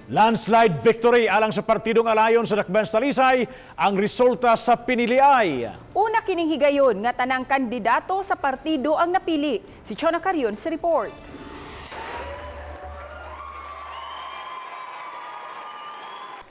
Landslide victory alang sa Partidong Alayon sa Dakbayan sa Talisay ang resulta sa piniliay. Una kining higayon nga tanang kandidato sa partido ang napili. Si Chona Carion sa report.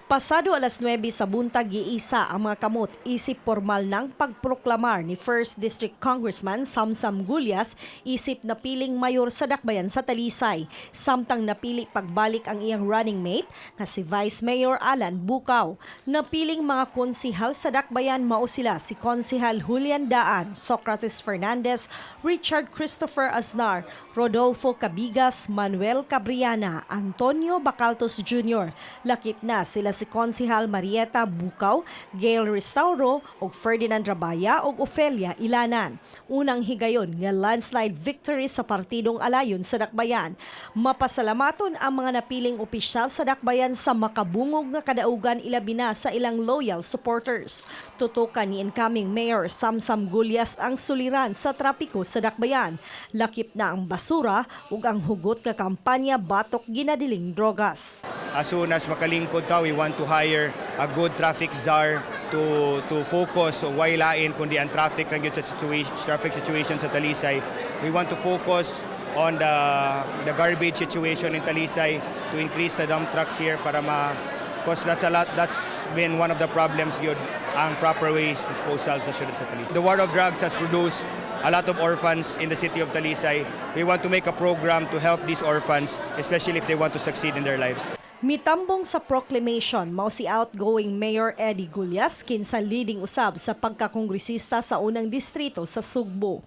Pasado alas 9 sa buntag, giisa ang mga kamot isip formal ng pagproklamar ni 1st District Congressman Samsam Gullas isip napiling mayor sa Dakbayan sa Talisay. Samtang napili pagbalik ang iyang running mate nga si Vice Mayor Alan Bukaw. Napiling mga konsihal sa Dakbayan, mao sila si Konsihal Julian Daan, Socrates Fernandez, Richard Christopher Aznar, Rodolfo Cabigas, Manuel Cabriana, Antonio Bacaltos Jr. Lakip na sila si Konsihal Marieta Bukaw, Gail Restauro ug Ferdinand Rabaya ug Ofelia Ilanan. Unang higayon nga landslide victory sa Partidong Alayon sa Dakbayan. Mapasalamaton ang mga napiling opisyal sa Dakbayan sa makabungog nga kadaugan, ilabi na sa ilang loyal supporters. Tutukan ni incoming Mayor Samsam Gullas ang suliran sa trapiko sa Dakbayan. Lakip na ang basura ug ang hugot nga kampanya batok ginadiling drogas. As soon as makalingkod ta, we want to hire a good traffic czar to focus so way lain kundi ang traffic lang yun sa situation, traffic situation sa Talisay. We want to focus on the garbage situation in Talisay, to increase the dump trucks here para ma, because that's a lot, that's been one of the problems yun, ang proper waste disposal sa syudad sa Talisay. The war of drugs has produced a lot of orphans in the city of Talisay. We want to make a program to help these orphans, especially if they want to succeed in their lives. Mitambong sa proclamation mao si outgoing Mayor Eddie Gullas, kinsa leading usab sa pagkakongresista sa unang distrito sa Sugbo.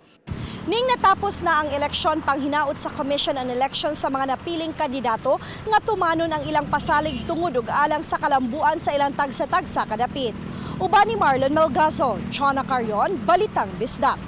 Ning natapos na ang eleksyon, panghinaot sa Commission on Elections sa mga napiling kandidato nga tumanon ang ilang pasalig tungod ug alang sa kalambuan sa ilang tagsa-tagsa kadapit. Uban ni Marlon Melgazo, Chona Carion, Balitang Bisdak.